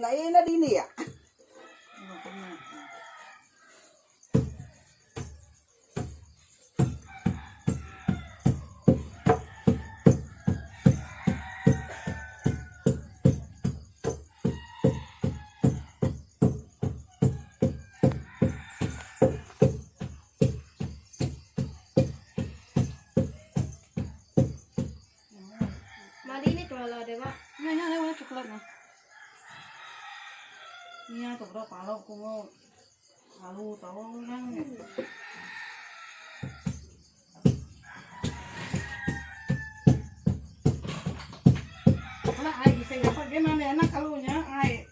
Nai na dini ya. Madi ni kemala deh ba. Nya nya lewat coklat nya. Nya tu bro palo ku ngau alu tau orang. Wala ai bisa dapat dia mana enak kalau nya ai.